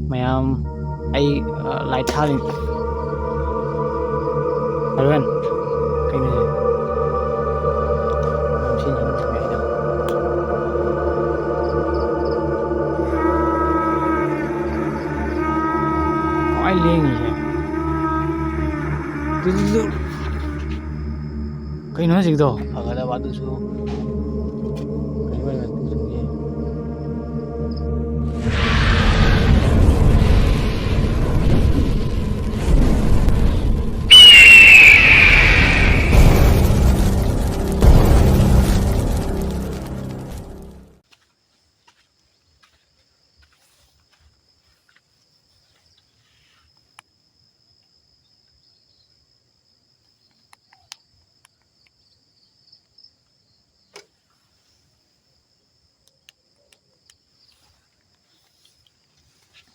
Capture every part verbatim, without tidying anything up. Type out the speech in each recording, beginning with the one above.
ꯃꯌꯥꯝ, ꯑꯩ, ꯑ, ꯂꯥꯏꯠ ꯊꯥꯜꯂꯤꯅꯤ꯫ ꯍꯣꯔꯦꯟ ꯀꯩꯅꯣꯁꯦ꯫ ꯃꯌꯥꯝ ꯁꯤꯅ ꯀꯃꯥꯏ ꯂꯦꯡꯉꯤꯁꯦ? ꯗꯨ, ꯗꯨ, ꯗꯨ꯫ ꯀꯩꯅꯣ ꯍꯧꯖꯤꯛꯀꯤꯗꯣ? ꯐꯒꯗꯕ ꯑꯗꯨꯁꯨ꯫ ꯀꯩꯅꯣ ꯑꯣꯏꯅ ꯇꯨꯁꯟꯒꯦ꯫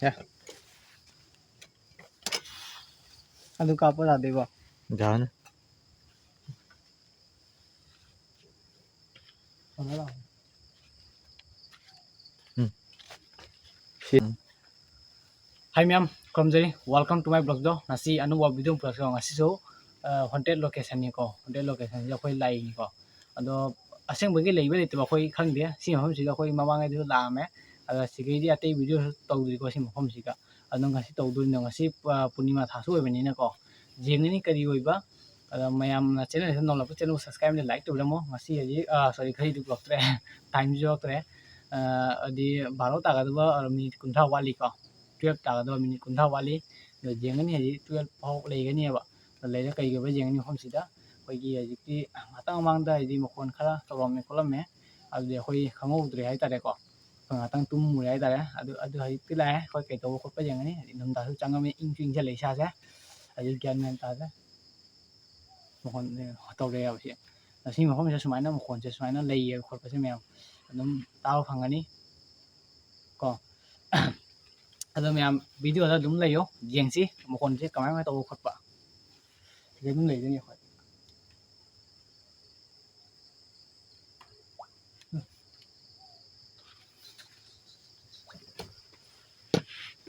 ꯌꯥ꯫ ꯑꯗꯨ ꯀꯥꯞꯄ ꯌꯥꯗꯣꯏꯕꯣ? ꯌꯥꯅꯤ꯫ ꯎꯝ꯫ ꯁꯤ꯫ ꯍꯥꯏ ꯃꯌꯥꯝ, ꯈꯨꯔꯨꯝꯖꯔꯤ꯫ Welcome to my vlog ꯗꯣ꯫ ꯉꯁꯤ ꯑꯅꯧꯕ video ꯑꯃ ꯄꯨꯔꯛꯆꯔꯣ꯫ ꯉꯁꯤꯁꯨ, ꯑ, haunted location ꯅꯤꯀꯣ꯫ Haunted location ꯁꯤꯗ ꯑꯩꯈꯣꯏ ꯂꯥꯛꯏꯅꯤꯀꯣ꯫ ꯑꯗꯣ ꯑꯁꯦꯡꯕꯒꯤ ꯂꯩꯕ ꯂꯩꯇꯕ ꯑꯩꯈꯣꯏ ꯈꯪꯗꯦ꯫ ꯁꯤ ꯃꯐꯝꯁꯤꯗ ꯑꯩꯈꯣꯏ ꯃꯃꯥꯡꯉꯩꯗꯁꯨ ꯂꯥꯛꯑꯝꯃꯦ꯫ ꯑꯗ ꯁꯤꯒꯩꯗꯤ ꯑꯇꯩ video ꯁꯨ ꯇꯧꯗ꯭ꯔꯤꯀꯣ ꯁꯤ ꯃꯐꯝꯁꯤꯒ꯫ ꯑꯗꯣ ꯉꯁꯤ ꯇꯧꯗꯣꯏꯅꯣ꯫ ꯉꯁꯤ, ꯑ, ꯄꯨꯔꯅꯤꯃꯥ ꯊꯥꯁꯨ ꯑꯣꯏꯕꯅꯤꯅꯀꯣ꯫ ꯌꯦꯡꯒꯅꯤ ꯀꯔꯤ ꯑꯣꯏꯕ꯫ ꯑꯗ ꯃꯌꯥꯝꯅ channel ꯁꯤꯗ ꯅꯧꯂꯛꯄ channel subscribe ꯑꯃꯗꯤ like ꯇꯧꯕꯤꯔꯝꯃꯣ꯫ ꯉꯁꯤ ꯍꯧꯖꯤꯛ, ꯑ, sorry, ꯈꯔꯤꯗꯤ ꯄꯨꯔꯛꯇ꯭ꯔꯦ꯫ Time ꯁꯨ ꯌꯧꯔꯛꯇ꯭ꯔꯦ꯫ ꯑ, ꯍꯥꯏꯗꯤ ꯕꯥꯔꯣ ꯇꯥꯒꯗꯕ, ꯑ, minute ꯀꯨꯟꯊ꯭ꯔꯥ ꯋꯥꯠꯂꯤꯀꯣ꯫ Twelve ꯇꯥꯒꯗꯕ minute ꯀꯨꯟꯊ꯭ꯔꯥ ꯋꯥꯠꯂꯤ꯫ ꯑꯗꯣ ꯌꯦꯡꯒꯅꯤ ꯍꯧꯖꯤꯛ twelve ꯐꯥꯎ ꯂꯩꯒꯅꯤꯕ꯫ ꯑꯗꯣ ꯂꯩꯔ ꯀꯩꯒꯤ ꯑꯣꯏꯕ ꯌꯦꯡꯒꯅꯤ ꯃꯐꯝꯁꯤꯗ꯫ ꯑꯩꯈꯣꯏꯒꯤ ꯍꯧꯖꯤꯛꯇꯤ ꯉꯥꯛꯇꯪ ꯃꯃꯥꯡꯗ ꯍꯥꯏꯗꯤ ꯃꯈꯣꯟ ꯈꯔ ꯇꯧꯔꯝꯃꯦ ꯈꯣꯠꯂꯝꯃꯦ꯫ ꯑꯗꯨꯗꯤ ꯑꯩꯈꯣꯏ ꯈꯪꯍꯧꯗ꯭ꯔꯦ ꯍꯥꯏꯇꯥꯔꯦꯀꯣ꯫ ꯑꯩꯈꯣꯏ ꯉꯥꯛꯇꯪ ꯇꯨꯝꯃꯨꯔꯦ ꯍꯥꯏꯇꯥꯔꯦ꯫ ꯑꯗꯨ, ꯑꯗꯨ ꯍꯧꯖꯤꯛꯇꯤ ꯂꯥꯛꯑꯦ꯫ ꯑꯩꯈꯣꯏ ꯀꯩ ꯇꯧꯕ ꯈꯣꯠꯄ ꯌꯦꯡꯒꯅꯤ꯫ ꯍꯥꯏꯗꯤ ꯅꯨꯡꯗꯥꯡꯁꯨ ꯆꯪꯉꯝꯃꯦ, ꯏꯪꯁꯨ ꯏꯪꯁꯜꯂꯛꯑꯦ ꯏꯁꯥꯁꯦ꯫ ꯍꯧꯖꯤꯛ ꯒ꯭ꯌꯥꯟ ꯃꯦꯟ ꯇꯥꯗ꯭ꯔꯦ꯫ ꯃꯈꯣꯟ, ꯑ, ꯇꯧꯔꯛꯑꯦꯕ ꯁꯤ꯫ ꯉꯁꯤ ꯃꯐꯝꯁꯤꯗ ꯁꯨꯃꯥꯏꯅ ꯃꯈꯣꯟꯁꯦ ꯁꯨꯃꯥꯏꯅ ꯂꯩꯌꯦꯕ ꯈꯣꯠꯄꯁꯦ ꯃꯌꯥꯝ ꯑꯗꯨꯝ ꯇꯥꯕ ꯐꯪꯒꯅꯤ ꯀꯣ꯫ ꯑꯗꯣ ꯃꯌꯥꯝ video ꯗ ꯑꯗꯨꯝ ꯂꯩꯌꯣ, ꯌꯦꯡꯁꯤ ꯃꯈꯣꯟꯁꯦ ꯀꯃꯥꯏ ꯀꯃꯥꯏ ꯇꯧꯕ ꯈꯣꯠꯄ꯫ ꯁꯤꯗ ꯑꯗꯨꯝ ꯂꯩꯗꯣꯏꯅꯤ ꯑꯩꯈꯣꯏ꯫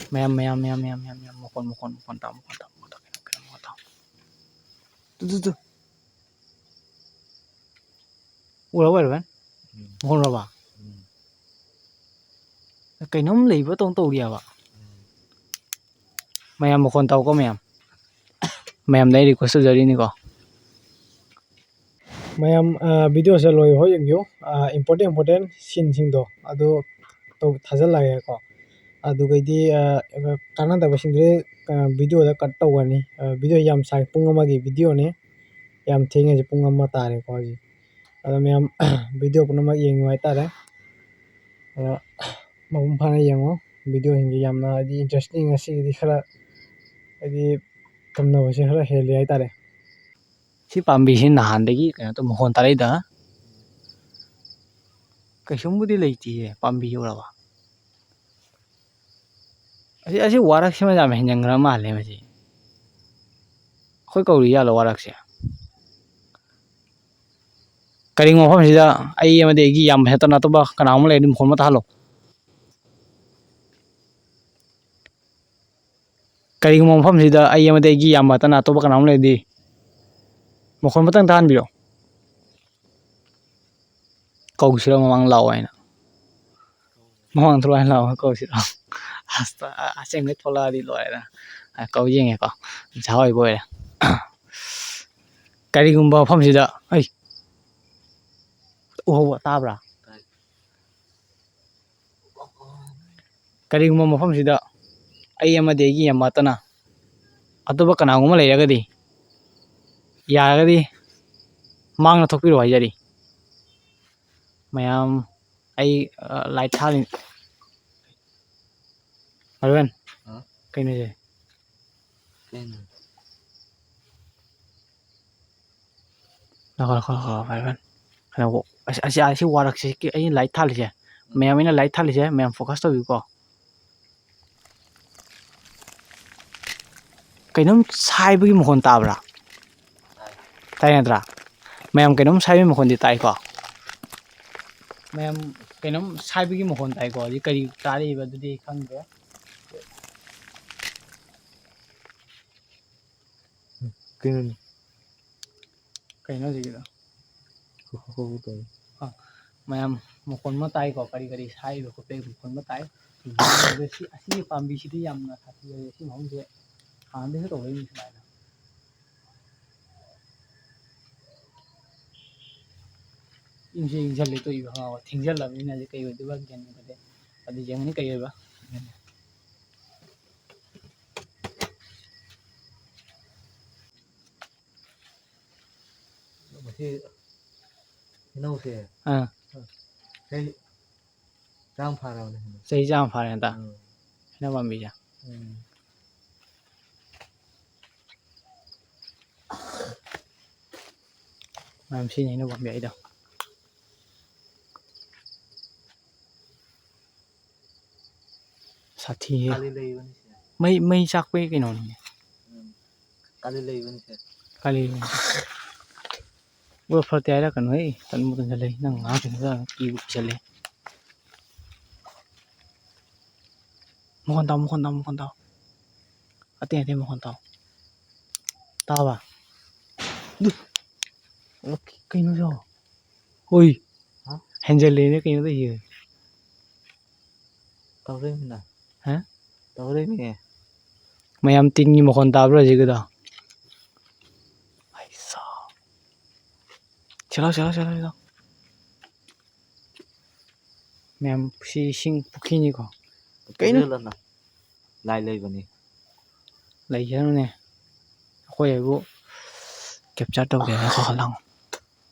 ꯃꯌꯥꯝ, ꯃꯌꯥꯝ, ꯃꯌꯥꯝ, ꯃꯌꯥꯝ, ꯃꯌꯥꯝ, ꯃꯌꯥꯝ, ꯃꯈꯣꯟ, ꯃꯈꯣꯟ, ꯃꯈꯣꯟ ꯇꯥꯎ, ꯃꯈꯣꯟ ꯇꯥꯎ, ꯃꯈꯣꯟ ꯇꯥꯎ, ꯀꯩꯅꯣꯝ, ꯀꯩꯅꯣꯝ, ꯃꯈꯣꯟ ꯇꯥꯎ꯫ ꯇꯨ, ꯇꯨ, ꯇꯨ꯫ ꯎꯔꯕ, ꯏꯂꯦꯚꯦꯟ? ꯎꯝ꯫ ꯃꯈꯣꯟ ꯎꯔꯕ? ꯎꯝ꯫ ꯀꯩꯅꯣꯝ ꯂꯩꯕ ꯇꯧ ꯇꯧꯔꯤꯑꯕ꯫ ꯎꯝ꯫ ꯃꯌꯥꯝ ꯃꯈꯣꯟ ꯇꯥꯎꯀꯣ, ꯃꯌꯥꯝ꯫ ꯃꯌꯥꯝꯗ ꯑꯩ request ꯇꯧꯖꯔꯤꯅꯤꯀꯣ꯫ ꯃꯌꯥꯝ, ꯑ, video ꯁꯦ ꯂꯣꯏ ꯍꯣꯏ ꯌꯦꯡꯕꯤꯌꯨ꯫ ꯑ, important, important scene ꯁꯤꯡꯗꯣ ꯑꯗꯨ ꯇꯧ-, ꯊꯥꯖꯤꯜꯂꯛꯑꯒꯦꯀꯣ꯫ ꯑꯗꯨꯒꯩꯗꯤ, ꯑ, ꯀꯥꯟꯅꯗꯕꯁꯤꯡꯗꯨꯗꯤ, ꯑ, video ꯗ cut ꯇꯧꯒꯅꯤ꯫ ꯑ, video ꯌꯥꯝ ꯁꯥꯡ, ꯄꯨꯡ ꯑꯃꯒꯤ video ꯅꯤ꯫ ꯌꯥꯝ ꯊꯦꯡꯉꯦ ꯍꯧꯖꯤꯛ, ꯄꯨꯡ ꯑꯃ ꯇꯥꯔꯦꯀꯣ ꯍꯧꯖꯤꯛ꯫ ꯑꯗꯣ ꯃꯌꯥꯝ video ꯄꯨꯝꯅꯃꯛ ꯌꯦꯡꯉꯨ ꯍꯥꯏꯇꯥꯔꯦ꯫ ꯑꯗꯣ ꯃꯄꯨꯡ ꯐꯥꯅ ꯌꯦꯡꯉꯣ꯫ Video ꯁꯤꯡꯁꯦ ꯌꯥꯝꯅ ꯍꯥꯏꯗꯤ interesting, ꯉꯁꯤꯒꯤꯗꯤ ꯈꯔ ꯍꯥꯏꯗꯤ ꯇꯝꯅꯕꯁꯦ ꯈꯔ ꯍꯦꯜꯂꯤ ꯍꯥꯏꯇꯥꯔꯦ꯫ ꯁꯤ ꯄꯥꯝꯕꯤꯁꯤ ꯅꯍꯥꯟꯗꯒꯤ ꯀꯩꯅꯣ ꯇꯧ, ꯃꯈꯣꯟ ꯇꯥꯔꯛꯏꯗ꯫ ꯀꯩꯁꯨꯝꯕꯨꯗꯤ ꯂꯩꯇꯤꯌꯦ, ꯄꯥꯝꯕꯤ ꯎꯔꯕ? ꯑꯁꯤ, ꯑꯁꯤ ꯋꯥꯔꯛꯁꯤꯃ ꯌꯥꯝ ꯍꯦꯟꯖꯟꯈ꯭ꯔ ꯃꯥꯜꯂꯦ ꯃꯁꯤ꯫ ꯑꯩꯈꯣꯏ ꯀꯧꯔꯤ ꯌꯥꯜꯂꯣ ꯋꯥꯔꯛꯁꯦ꯫ ꯀꯔꯤꯒꯨꯝꯕ ꯃꯐꯝꯁꯤꯗ ꯑꯩ ꯑꯃꯗꯤ ꯑꯩꯒꯤ ꯏꯌꯥꯝꯕ ꯅꯠꯇꯅ ꯑꯇꯣꯞꯄ ꯀꯅꯥꯒꯨꯝꯕ ꯂꯩꯔꯗꯤ ꯃꯈꯣꯟ ꯑꯃ ꯇꯥꯍꯜꯂꯣ꯫ ꯀꯔꯤꯒꯨꯝꯕ ꯃꯐꯝꯁꯤꯗ ꯑꯩ ꯑꯃꯗꯤ ꯑꯩꯒꯤ ꯏꯌꯥꯝꯕ ꯅꯠꯇꯅ ꯑꯇꯣꯞꯄ ꯀꯅꯥꯒꯨꯝꯕ ꯂꯩꯔꯗꯤ ꯃꯈꯣꯟ ꯑꯃꯇꯪ ꯇꯥꯍꯟꯕꯤꯔꯣ꯫ ꯀꯧꯁꯤꯔꯣ ꯃꯃꯥꯡ ꯂꯥꯛꯑꯣ ꯍꯥꯏꯅ? ꯃꯃꯥꯡ ꯊꯣꯛꯂꯛꯑꯣ ꯍꯥꯏꯅ ꯂꯥꯛꯑꯣ, ꯀꯧꯁꯤꯔꯣ? ꯑꯁ, ꯑ-, ꯑꯁꯦꯡꯕꯩ ꯊꯣꯛꯂꯛꯑꯗꯤ ꯂꯣꯏꯔꯦꯗ꯫ ꯑ, ꯀꯧ ꯌꯦꯡꯒꯦꯀꯣ꯫ ꯃꯤꯁꯥ ꯑꯣꯏꯕ ꯑꯣꯏꯔꯦ꯫ ꯀꯔꯤꯒꯨꯝꯕ ꯃꯐꯝꯁꯤꯗ, ꯑꯩ, ꯎꯍꯧꯕ, ꯇꯥꯕ꯭ꯔꯥ? ꯀꯔꯤꯒꯨꯝꯕ ꯃꯐꯝꯁꯤꯗ ꯑꯩ ꯑꯃꯗꯤ ꯑꯩꯒꯤ ꯌꯥꯝ ꯋꯥꯠꯇꯅ ꯑꯇꯣꯞꯄ ꯀꯅꯥꯒꯨꯝꯕ ꯂꯩꯔꯒꯗꯤ, ꯌꯥꯔꯒꯗꯤ ꯃꯥꯡꯅ ꯊꯣꯛꯄꯤꯔꯣ ꯍꯥꯏꯖꯔꯤ꯫ ꯃꯌꯥꯝ, ꯑꯩ, ꯑ, light ꯊꯥꯜꯂꯤ꯫ ꯑꯔꯕꯦꯟ, ꯍꯥ? ꯀꯩꯅꯣꯁꯦ? ꯀꯩꯅꯣ? ꯂꯥꯛꯈꯣ, ꯂꯥꯛꯈꯣ, ꯂꯥꯛꯈꯣ, ꯂꯥꯛꯈꯣ, ꯂꯥꯛꯈꯣ꯫ ꯀꯩꯅꯣ, ꯑꯁꯤ, ꯑꯁꯤ, ꯑꯁꯤ ꯋꯥꯔꯛꯁꯦ, ꯑꯩꯅ light ꯊꯥꯜꯂꯤꯁꯦ, ꯃꯌꯥꯝ, ꯑꯩꯅ light ꯊꯥꯜꯂꯤꯁꯦ, ꯃꯌꯥꯝ focus ꯇꯧꯕꯤꯌꯨꯀꯣ꯫ ꯀꯩꯅꯣꯝ ꯁꯥꯏꯕꯒꯤ ꯃꯈꯣꯟ ꯇꯥꯕ꯭ꯔꯥ? ꯇꯥꯏ ꯅꯠꯇ꯭ꯔꯥ? ꯃꯌꯥꯝ, ꯀꯩꯅꯣꯝ ꯁꯥꯏꯕꯒꯤ ꯃꯈꯣꯟꯗꯤ ꯇꯥꯏꯀꯣ? ꯃꯌꯥꯝ, ꯀꯩꯅꯣꯝ ꯁꯥꯏꯕꯒꯤ ꯃꯈꯣꯟ ꯇꯥꯏꯀꯣ? ꯍꯧꯖꯤꯛ ꯀꯔꯤ ꯇꯥꯔꯛꯏꯕ ꯑꯗꯨꯗꯤ ꯈꯪꯗ꯭ꯔꯦ꯫ ꯀꯩꯅꯣꯅꯦ? ꯀꯩꯅꯣ ꯍꯧꯖꯤꯛꯀꯤꯗꯣ? ꯈꯨ, ꯈꯨ, ꯈꯨ, ꯈꯨ ꯇꯧꯋꯦ꯫ ꯑꯥ, ꯃꯌꯥꯝ ꯃꯈꯣꯟ ꯑꯃ ꯇꯥꯏꯀꯣ, ꯀꯔꯤ ꯀꯔꯤ ꯁꯥꯏꯕ ꯈꯣꯠꯄꯒꯤ ꯃꯈꯣꯟ ꯑꯃ ꯇꯥꯏ꯫ ꯑꯗꯨ ꯁꯤ, ꯑꯁꯤꯒꯤ ꯄꯥꯝꯕꯤꯁꯤꯗꯤ ꯌꯥꯝꯅ ꯁꯥꯊꯤꯕꯅꯦ, ꯁꯤ ꯃꯐꯝꯁꯦ ꯍꯥꯟꯅꯗꯒꯤꯁꯨ ꯇꯧꯔꯛꯏꯅꯤ ꯁꯨꯃꯥꯏꯅ꯫ ꯏꯪꯁꯨ ꯏꯪꯁꯜꯂꯦ ꯇꯧꯔꯤꯕ, ꯈꯪꯉꯕ? ꯊꯦꯡꯖꯜꯂꯕꯅꯤꯅ ꯍꯧꯖꯤꯛ ꯀꯩ ꯑꯣꯏꯗꯣꯏꯕ ꯒ꯭ꯌꯥꯟ ꯃꯦꯟ ꯇꯥꯗꯦ꯫ ꯑꯗꯨ ꯌꯦꯡꯉꯅꯤ ꯀꯩ ꯑꯣꯏꯕ꯫ ꯃꯁꯤ ꯍꯩꯅꯧꯁꯦ ꯑꯥ꯫ ꯆꯍꯤ ꯆꯥꯝ ꯐꯥꯔꯕꯅꯦ ꯍꯩꯅꯧ꯫ ꯆꯍꯤ ꯆꯥꯝ ꯐꯥꯔꯦ ꯍꯟꯗꯛ? ꯎꯝ꯫ ꯍꯩꯅꯧ ꯄꯥꯝꯕꯤꯁꯦ? ꯎꯝ꯫ ꯃꯌꯥꯝ ꯁꯤꯅꯤ ꯍꯩꯅꯧ ꯄꯥꯝꯕꯤ ꯍꯥꯏꯗꯣ꯫ ꯁꯥꯊꯤꯍꯦ꯫ ꯀꯥꯂꯤ ꯂꯩꯕꯅꯤ ꯁꯦ꯫ ꯃꯩ, ꯃꯩ ꯆꯥꯛꯄꯒꯤ ꯀꯩꯅꯣꯅꯤꯅꯦ꯫ ꯎꯝ꯫ ꯀꯥꯂꯤ ꯂꯩꯕꯅꯤ ꯁꯦ꯫ ꯀꯥꯂꯤ ꯂꯩꯕꯅꯤ꯫ ꯒꯣꯜ ꯐꯠꯇꯦ ꯍꯥꯏꯔꯛꯀꯅꯨꯍꯦ꯫ ꯇꯟꯕꯨ ꯇꯟꯁꯤꯜꯂꯦ꯫ ꯅꯪ ꯉꯥꯡꯉꯤꯗꯨꯗ ꯀꯤꯕꯨ ꯀꯤꯁꯤꯜꯂꯦ꯫ ꯃꯈꯣꯟ ꯇꯥꯎ, ꯃꯈꯣꯟ ꯇꯥꯎ, ꯃꯈꯣꯟ ꯇꯥꯎ꯫ ꯑꯇꯩ, ꯑꯇꯩ ꯃꯈꯣꯟ ꯇꯥꯎ꯫ ꯇꯥꯕ? ꯑꯗꯨ, ꯀꯩꯅꯣ ꯁꯤꯕꯣ? ꯍꯣꯏ꯫ ꯍꯥ? ꯍꯦꯟꯖꯜꯂꯦꯅꯦ ꯀꯩꯅꯣ ꯇꯧꯔꯤꯁꯦ꯫ ꯇꯧꯔꯛꯏꯃꯤꯅ꯫ ꯍꯥ? ꯇꯧꯔꯛꯏꯃꯤ꯫ ꯃꯌꯥꯝ ꯇꯤꯟꯒꯤ ꯃꯈꯣꯟ ꯇꯥꯕ꯭ꯔꯥ ꯍꯧꯖꯤꯛꯀꯤꯗꯣ? ꯑꯩ ꯁꯥ-, ꯁꯤꯂꯥꯎ, ꯁꯤꯂꯥꯎ, ꯁꯤꯂꯥꯎ, ꯁꯤꯂꯥꯎ꯫ ꯃꯌꯥꯝ, ꯁꯤ ꯏꯁꯤꯡ ꯄꯨꯈ꯭ꯔꯤꯅꯤꯀꯣ꯫ ꯀꯩꯅꯣ? ꯂꯥꯏ ꯂꯩꯕꯅꯤ꯫ ꯂꯩꯖꯔꯝꯅꯦ꯫ ꯑꯩꯈꯣꯏ ꯍꯥꯏꯕꯨ capture ꯇꯧꯒꯦ ꯍꯥꯏꯀꯣ, ꯂꯪ꯫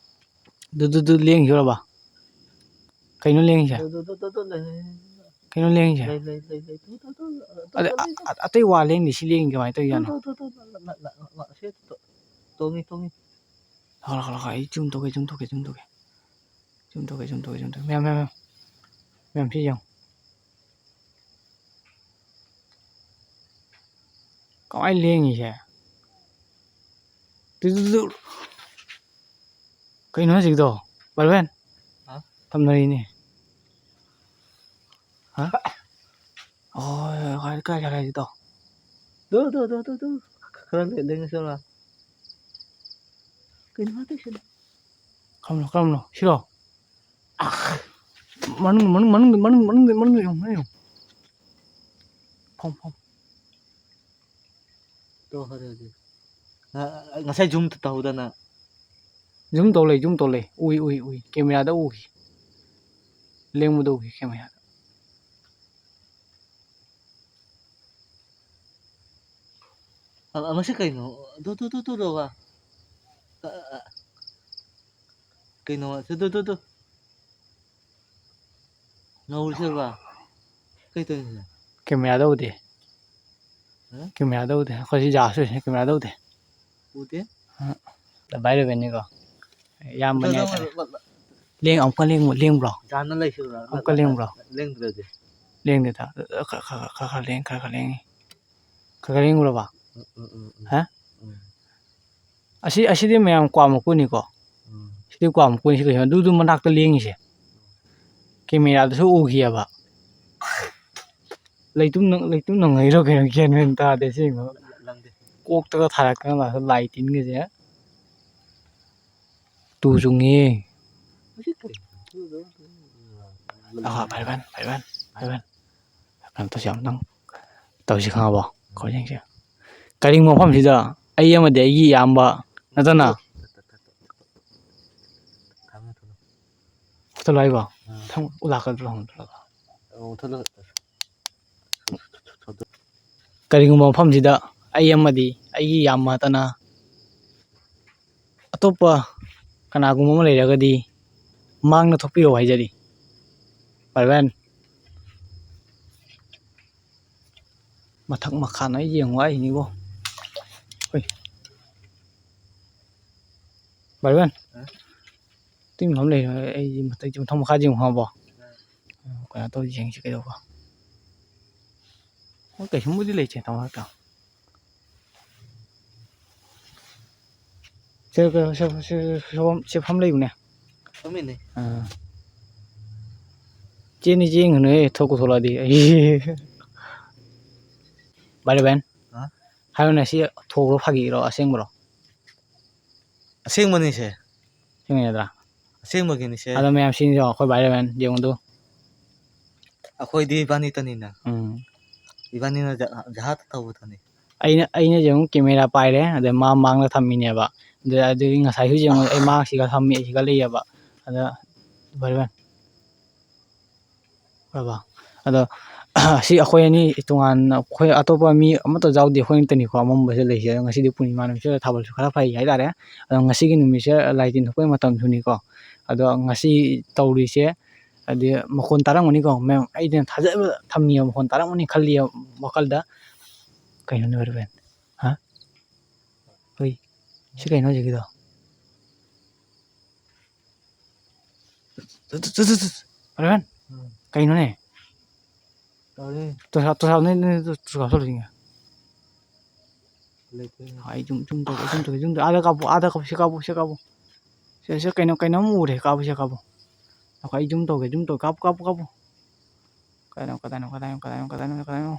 ꯗꯨ, ꯗꯨ, ꯗꯨ, ꯂꯦꯡꯈꯤꯕ꯭ꯔꯕ? ꯀꯩꯅꯣ ꯂꯦꯡꯉꯤꯁꯦ? ꯇꯨ, ꯇꯨ, ꯇꯨ, ꯇꯨ, ꯂꯩ, ꯂꯩ, ꯂꯩ, ꯂꯩ꯫ ꯀꯩꯅꯣ ꯂꯦꯡꯉꯤꯁꯦ? ꯂꯩ, ꯂꯩ, ꯂꯩ, ꯂꯩ꯫ ꯇꯨ, ꯇꯨ, ꯇꯨ, ꯇꯨ, ꯑꯗ-, ꯂꯩ, ꯑ-, ꯇꯨ꯫ ꯑ-, ꯑꯇꯩ ꯋꯥ ꯂꯦꯡꯗꯦ, ꯁꯤ ꯂꯦꯡꯉꯤ ꯀꯃꯥꯏꯅ ꯇꯧꯔꯤꯖꯥꯠꯅꯣ? ꯇꯨ, ꯇꯨ, ꯇꯨ, ꯇꯨ, ꯂ-, ꯂ-, ꯂ-, ꯂ-, ꯁꯦ ꯇꯣ-, ꯇꯣꯡꯉꯤ, ꯇꯣꯡꯉꯤ꯫ ꯂꯥꯛꯑꯣ, ꯂꯥꯛꯑꯣ, ꯂꯥꯛꯑꯣ, ꯑꯩ zoom ꯇꯧꯒꯦ, zoom ꯇꯧꯒꯦ, zoom ꯇꯧꯒꯦ꯫ Zoom ꯇꯧꯒꯦ, zoom ꯇꯧꯒꯦ, zoom ꯇꯧꯒꯦ꯫ ꯃꯌꯥꯝ, ꯃꯌꯥꯝ, ꯃꯌꯥꯝ꯫ ꯃꯌꯥꯝ, ꯁꯤ ꯌꯦꯡꯉꯨ꯫ ꯀꯃꯥꯏꯅ ꯂꯦꯡꯉꯤꯁꯦ? ꯇꯨ, ꯇꯨ, ꯇꯨ꯫ ꯀꯩꯅꯣ ꯍꯧꯖꯤꯛꯀꯤꯗꯣ? ꯕꯥꯂꯨꯍꯦꯟ? ꯍꯥ? ꯇꯝꯅꯔꯤꯅꯦ꯫ ꯍꯥ? ꯑꯣ, ꯀꯥꯏ, ꯀꯥꯏ, ꯀꯥꯏ, ꯀꯥꯏ ꯇꯧ? ꯗꯨ, ꯗꯨ, ꯗꯨ, ꯗꯨ, ꯗꯨ꯫ ꯈꯔ ꯂꯦ-, ꯂꯦꯡꯉꯁꯤꯔ? ꯀꯩꯅꯣ ꯃꯥ ꯇꯧꯏꯁꯤꯅ? ꯀꯔꯝꯕꯅꯣ, ꯀꯔꯝꯕꯅꯣ? ꯁꯤꯔꯣ? ꯑꯥ! ꯃꯅꯨꯡ, ꯃꯅꯨꯡ, ꯃꯅꯨꯡꯗ, ꯃꯅꯨꯡ, ꯃꯅꯨꯡꯗ, ꯃꯅꯨꯡꯗ ꯌꯦꯡꯉꯨ, ꯃꯅꯨꯡ ꯌꯦꯡꯉꯨ꯫ ꯐꯝ, ꯐꯝ꯫ ꯇꯣꯛꯈ꯭ꯔꯦ ꯍꯧꯖꯤꯛ꯫ ꯑ, ꯑ, ꯉꯁꯥꯏ zoom ꯇꯧꯍꯧꯗꯅ꯫ Zoom ꯇꯧ ꯂꯩ, zoom ꯇꯧ ꯂꯩ꯫ ꯎꯏ, ꯎꯏ, ꯎꯏ꯫ Camera ꯗ ꯎꯈꯤ꯫ ꯂꯦꯡꯕꯗꯣ ꯎꯈꯤ camera ꯗ꯫ ꯑ, ꯑ, ꯃꯁꯤ ꯀꯩꯅꯣ? ꯇꯨ, ꯇꯨ, ꯇꯨ, ꯇꯨ, ꯇꯨ, ꯋꯥ꯫ ꯑ, ꯑ, ꯑ꯫ ꯀꯩꯅꯣ? ꯇꯨ, ꯇꯨ, ꯇꯨ, ꯇꯨ꯫ ꯉꯧꯔꯤꯁꯦ ꯕꯥ꯫ ꯀꯩ ꯇꯧꯔꯤꯅꯣ? Camera ꯗ ꯎꯗꯦ꯫ ꯍꯥ? Camera ꯗ ꯎꯗꯦ꯫ ꯑꯩꯈꯣꯏ ꯁꯤ ꯖꯍꯥꯖ ꯂꯣꯏꯁꯤꯅ camera ꯗ ꯎꯗꯦ꯫ ꯎꯗꯦ? ꯑ, ꯚꯥꯏ ꯔꯦꯕꯦꯟꯅꯤꯀꯣ꯫ ꯏꯌꯥꯝꯕꯅꯦ ꯑꯗꯣ ꯍꯥꯏꯇꯥꯔꯦ꯫ ꯅꯪ ꯂꯦꯡ-, ꯑꯃꯨꯛꯀ ꯂꯦꯡ-, ꯂꯦꯡꯕ꯭ꯔꯣ? ꯖꯥꯅ ꯂꯩꯁꯤꯕ꯭ꯔꯥ? ꯑꯃꯨꯛꯀ ꯂꯦꯡꯕ꯭ꯔꯣ? ꯂꯦꯡꯗ꯭ꯔꯗꯤ꯫ ꯂꯦꯡꯗꯦꯗ꯫ ꯈ-, ꯈ-, ꯈ-, ꯈꯔ ꯈꯔ ꯂꯦꯡ-, ꯈꯔ ꯈꯔ ꯂꯦꯡꯉꯤ꯫ ꯈꯔ ꯈꯔ ꯂꯦꯡꯉꯨꯔꯕ? ꯎꯝ, ꯎꯝ, ꯎꯝ, ꯎꯝ꯫ ꯍꯥ? ꯎꯝ꯫ ꯑꯁꯤ, ꯑꯁꯤꯗꯤ ꯃꯌꯥꯝ ꯀ꯭ꯋꯥ ꯃꯀꯨꯅꯤꯀꯣ꯫ ꯎꯝ꯫ ꯁꯤꯗꯤ ꯀ꯭ꯋꯥ ꯃꯀꯨꯅꯤ, ꯁꯤ ꯀꯩꯅꯣ? ꯑꯗꯨꯗꯨ ꯃꯅꯥꯛꯇ ꯂꯦꯡꯉꯤꯁꯦ꯫ Camera ꯗꯁꯨ ꯎꯈꯤꯑꯕ꯫ ꯂꯩꯇꯨꯝꯅ, ꯂꯩꯇꯨꯝꯅ ꯉꯩꯔꯣ ꯀꯩꯅꯣ? ꯒ꯭ꯌꯥꯟ ꯃꯦꯟ ꯇꯥꯗꯦ ꯑꯁꯦꯡꯕ꯫ ꯂꯪꯗꯦ꯫ ꯀꯣꯛꯇꯒ ꯊꯥꯔꯛꯇꯅ ꯂꯥꯛꯑꯒ ꯂꯥꯏ ꯇꯤꯟꯒꯁꯦ꯫ ꯇꯨ ꯆꯨꯡꯉꯦ꯫ ꯃꯁꯤ ꯀꯩꯅꯣ? ꯑꯍꯣꯏ, ꯚꯥꯏ ꯚꯥꯏ, ꯚꯥꯏ ꯚꯥꯏ, ꯚꯥꯏ ꯚꯥꯏ꯫ ꯀꯩꯅꯣ ꯇꯧꯁꯤ, ꯑꯝꯇꯪ ꯇꯧꯁꯤ ꯈꯪꯉꯕꯣ? ꯑꯩꯈꯣꯏ ꯌꯦꯡꯁꯤ꯫ ꯀꯔꯤꯒꯨꯝꯕ ꯃꯐꯝꯁꯤꯗ ꯑꯩ ꯑꯃꯗꯤ ꯑꯩꯒꯤ ꯏꯌꯥꯝꯕ ꯅꯠꯇꯅ ꯊꯝꯃꯦ, ꯊꯝꯃꯦ꯫ ꯃꯨꯊꯠꯂꯣ ꯍꯥꯏꯕꯣ? ꯑꯥ꯫ ꯊꯝ-, ꯂꯥꯛꯀꯗ꯭ꯔꯣ ꯍꯪꯕꯗꯣ? ꯑꯣ, ꯃꯨꯊꯠꯂꯣ꯫ ꯀꯔꯤꯒꯨꯝꯕ ꯃꯐꯝꯁꯤꯗ ꯑꯩ ꯑꯃꯗꯤ ꯑꯩꯒꯤ ꯏꯌꯥꯝꯕ ꯅꯠꯇꯅ ꯑꯇꯣꯞꯄ ꯀꯅꯥꯒꯨꯝꯕ ꯑꯃ ꯂꯩꯔꯒꯗꯤ ꯃꯥꯡꯗ ꯊꯣꯛꯄꯤꯔꯛꯑꯣ ꯍꯥꯏꯖꯔꯤ꯫ ꯚꯥꯏ ꯚꯥꯏ꯫ ꯃꯊꯛ ꯃꯈꯥ ꯅꯣꯏ ꯌꯦꯡꯉꯨ ꯍꯥꯏꯁꯤꯅꯤꯕꯣ꯫ ꯍꯣꯏ꯫ ꯚꯥꯏ ꯚꯥꯏ꯫ ꯍꯥ? ꯇꯤꯡ ꯑꯃ ꯂꯩꯔꯦ꯫ ꯑꯩ ꯃꯊꯛ, ꯃꯊꯛ ꯃꯈꯥ ꯌꯦꯡꯉꯨ ꯍꯥꯏꯕꯣ? ꯍꯥ꯫ ꯀꯩꯅꯣ ꯇꯧ ꯌꯦꯡꯁꯤ ꯀꯩꯗꯧꯕ? ꯍꯣꯏ, ꯀꯩꯁꯨꯝꯕꯨꯗꯤ ꯂꯩꯇꯦ ꯇꯥꯃꯣ ꯍꯦꯛꯇ꯫ ꯁꯦ, ꯁꯦ, ꯁꯦ, ꯁꯦ, ꯁꯦ, ꯁꯦ ꯐꯝ ꯂꯩꯕꯅꯦ꯫ ꯐꯝꯃꯤꯅꯦ꯫ ꯑꯥ꯫ ꯆꯦꯟꯗꯤ ꯆꯦꯟꯒꯅꯨꯍꯦ, ꯊꯣꯛꯄꯨ ꯊꯣꯛꯂꯛꯑꯗꯤ꯫ ꯑꯩ ꯚꯥꯏ ꯔꯦꯕꯦꯟ, ꯍꯥ? ꯍꯥꯏꯔꯣꯅꯦ, ꯁꯤ ꯊꯣꯛꯂꯣ ꯐꯥꯒꯤꯔꯣ ꯑꯁꯦꯡꯕꯔꯣ? ꯑꯁꯦꯡꯕꯅꯤꯁꯦ꯫ ꯑꯁꯦꯡꯕ ꯅꯠꯇ꯭ꯔꯥ? ꯑꯁꯦꯡꯕꯒꯤꯅꯤꯁꯦ꯫ ꯑꯗꯣ ꯃꯌꯥꯝ ꯁꯤꯅꯤꯁꯦ, ꯑꯩꯈꯣꯏ ꯚꯥꯏ ꯔꯦꯕꯟ ꯌꯦꯡꯉꯨꯗꯨ꯫ ꯑꯩꯈꯣꯏꯗꯤ ꯏꯕꯥꯅꯤꯇꯅꯤꯅ꯫ ꯎꯝ꯫ ꯏꯕꯥꯅꯤꯅ ꯖ-, ꯖꯍꯥꯖ ꯇꯧꯕꯗꯨꯅꯤ꯫ ꯑꯩꯅ, ꯑꯩꯅ ꯌꯦꯡꯉꯨ, ꯀꯦꯃꯦꯔꯥ ꯄꯥꯏꯔꯦ, ꯑꯗꯩ ꯃꯥ ꯃꯥꯡꯗ ꯊꯝꯃꯤꯅꯦꯕ꯫ ꯑꯗꯩ, ꯑꯗꯨꯗꯒꯤ ꯉꯁꯥꯏꯁꯨ ꯌꯦꯡꯉꯨ, ꯑꯩ ꯃꯥ ꯁꯤꯒ ꯊꯝꯃꯤ, ꯁꯤꯒ ꯂꯩꯌꯦꯕ꯫ ꯑꯗ, ꯚꯥꯏ ꯔꯦꯕꯟ꯫ ꯈꯪꯉꯕ? ꯑꯗꯣ, ꯁꯤ ꯑꯩꯈꯣꯏ ꯑꯅꯤ ꯇꯣꯉꯥꯟꯅ, ꯑꯩꯈꯣꯏ ꯑꯇꯣꯞꯄ ꯃꯤ ꯑꯃꯠꯇ ꯌꯥꯎꯗꯦ, ꯑꯩꯈꯣꯏ ꯑꯅꯤꯇꯅꯤꯀꯣ ꯑꯃꯝꯕꯁꯤꯗ ꯂꯩꯁꯦ꯫ ꯑꯗꯣ ꯉꯁꯤꯗꯤ ꯄꯨꯔꯅꯤꯃꯥ ꯅꯨꯃꯤꯠꯁꯤꯗ ꯊꯥꯕꯜꯁꯨ ꯈꯔ ꯐꯩ ꯍꯥꯏꯇꯥꯔꯦ꯫ ꯑꯗꯣ ꯉꯁꯤꯒꯤ ꯅꯨꯃꯤꯠꯁꯦ ꯂꯥꯏ ꯇꯤꯟ ꯊꯣꯛꯄꯒꯤ ꯃꯇꯝꯁꯨꯅꯤꯀꯣ꯫ ꯑꯗꯣ ꯉꯁꯤ ꯇꯧꯔꯤꯁꯦ, ꯍꯥꯏꯗꯤ ꯃꯈꯣꯟ ꯇꯥꯔꯝꯒꯅꯤꯀꯣ ꯃꯌꯥꯝ, ꯑꯩꯅ ꯊꯥꯖꯕ ꯊꯝꯃꯤꯕ ꯃꯈꯣꯟ ꯇꯥꯔꯝꯒꯅꯤ ꯈꯜꯂꯤ ꯋꯥꯈꯜꯗ꯫ ꯀꯩꯅꯣꯅꯦ ꯚꯥꯏ ꯔꯦꯕꯟ? ꯍꯥ? ꯍꯣꯏ, ꯁꯤ ꯀꯩꯅꯣ ꯍꯧꯖꯤꯛꯀꯤꯗꯣ? ꯇꯨ, ꯇꯨ, ꯇꯨ, ꯇꯨ, ꯇꯨ꯫ ꯚꯥꯏ ꯔꯦꯕꯟ? ꯎꯝ꯫ ꯀꯩꯅꯣꯅꯦ? ꯇꯧꯔꯦ꯫ ꯇꯨ ꯁꯥ-, ꯇꯨ ꯁꯥ-, ꯅꯣꯏ, ꯅꯣꯏ, ꯇꯨ, ꯇꯨ ꯁꯥ-, ꯁꯣ-, ꯂꯩꯉꯦ꯫ ꯂꯩꯇꯦ꯫ ꯑꯥ, ꯑꯩ ꯖꯨꯝ, ꯖꯨꯝ ꯇꯧꯒꯦ, ꯖꯨꯝ ꯇꯧꯒꯦ, ꯖꯨꯝ ꯇꯧꯒꯦ꯫ ꯑꯥꯗ ꯀꯥꯞꯄꯨ, ꯑꯥꯗ ꯀꯥꯞꯄꯨ, ꯁꯤ ꯀꯥꯞꯄꯨ, ꯁꯤ ꯀꯥꯞꯄꯨ꯫ ꯁꯦ, ꯁꯦ, ꯀꯩꯅꯣ, ꯀꯩꯅꯣꯝ ꯎꯔꯦ, ꯀꯥꯞꯄꯨ, ꯁꯤ ꯀꯥꯞꯄꯨ꯫ ꯉꯥꯏꯈꯣ, ꯑꯩ ꯖꯨꯝ ꯇꯧꯒꯦ, ꯖꯨꯝ ꯇꯧꯒꯦ, ꯀꯥꯞꯄꯨ, ꯀꯥꯞꯄꯨ, ꯀꯥꯞꯄꯨ꯫ ꯀꯗꯥꯏꯅꯣ, ꯀꯗꯥꯏꯅꯣ, ꯀꯗꯥꯏꯅꯣ, ꯀꯗꯥꯏꯅꯣ, ꯀꯗꯥꯏꯅꯣ, ꯀꯗꯥꯏꯅꯣ?